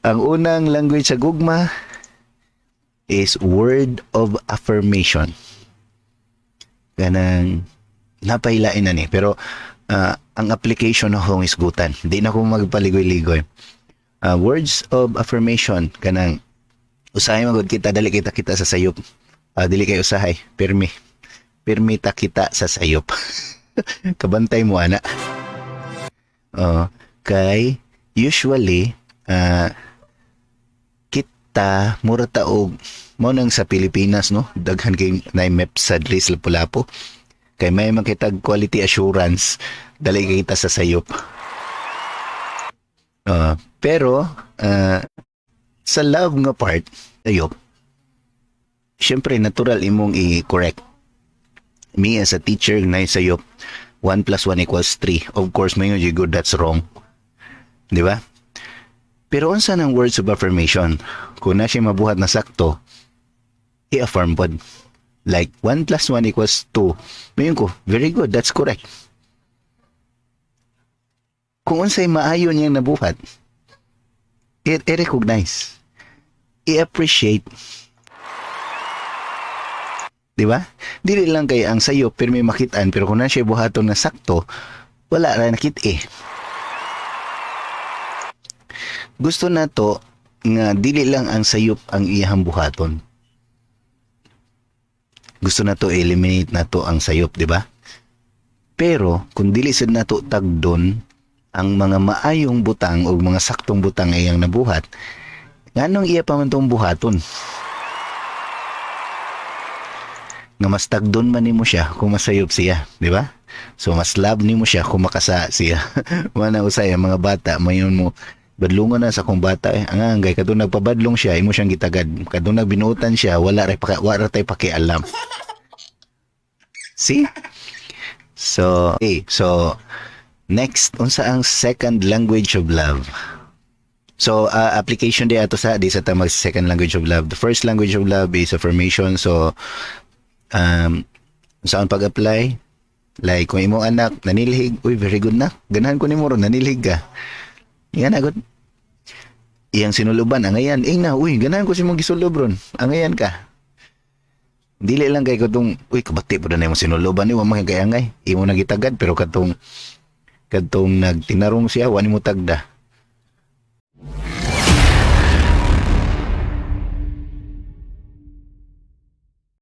Ang unang language sa gugma is word of affirmation. Kanang napailain na ni, pero ang application na akong isgutan. Di na ko magpaligoy-ligoy. Words of affirmation, kanang usahay magud kita, dali kita kita sa sayop. Dili kay usahay, pirmi. Pirmi ta kita sa sayop. Kabantay mo ana. Kay usually kita mura ta og mao nang sa Pilipinas, no, daghan kay na MEP sa diri sa Lapu-Lapu kay may makitag quality assurance, dali kay kita sa sayop. Pero sa love nga part, sayop, syempre natural imong i-correct. Me as a teacher na sayop, 1 plus 1 equals 3. Of course, may you good, that's wrong. Di ba? Pero unsa nang words of affirmation? Kung na siya mabuhat na sakto, i-affirm pod. Like, 1 plus 1 equals 2. Mayon ko, "Very good, that's correct." Kung unsay maayo niyang nabuhat, i-recognize. I-appreciate. Di ba? Dili lang kay ang sayo pero may makitaan, pero kung na siya buhaton na sakto, wala ra nakit eh. Gusto na to nga dili lang ang sayop ang iyahang buhaton. Gusto na to eliminate na to ang sayop, di ba? Pero kung dili sad nato tagdon ang mga maayong butang o mga saktong butang nga iyang nabuhat, nganong iya pa man tong buhaton? Nga mas tagdon man nimo siya kung masayop siya, di ba? So mas love nimo siya kung makasa siya. Mana usay ang mga bata, mayon mo badlungon na sa akong bata eh. Ang angay kadtong nagpabadlong siya, imo siyang gitagad. Kadtong nagbinutan siya, wala ra paka, wala ra tay pakialam. See? So, okay. So next, unsa ang second language of love? So, application di ato sa di sa ta mag second language of love. The first language of love is affirmation. So, saan pag-apply? Like, kung imong anak, nanilhig, "Uy, very good na. Ganahan ko nimo ron, nanilhig ka." Yan na, good. Iyang sinuluban, angayan, ing na, "Uy, ganahan ko si mong gisulob ron. Angayan ka." Dili lang kay katong, "Uy, kabati po na imong sinuluban, ni, wa man kay angay." Imo na gitagad, pero katong nagtinarong siya, wa nimo tagda.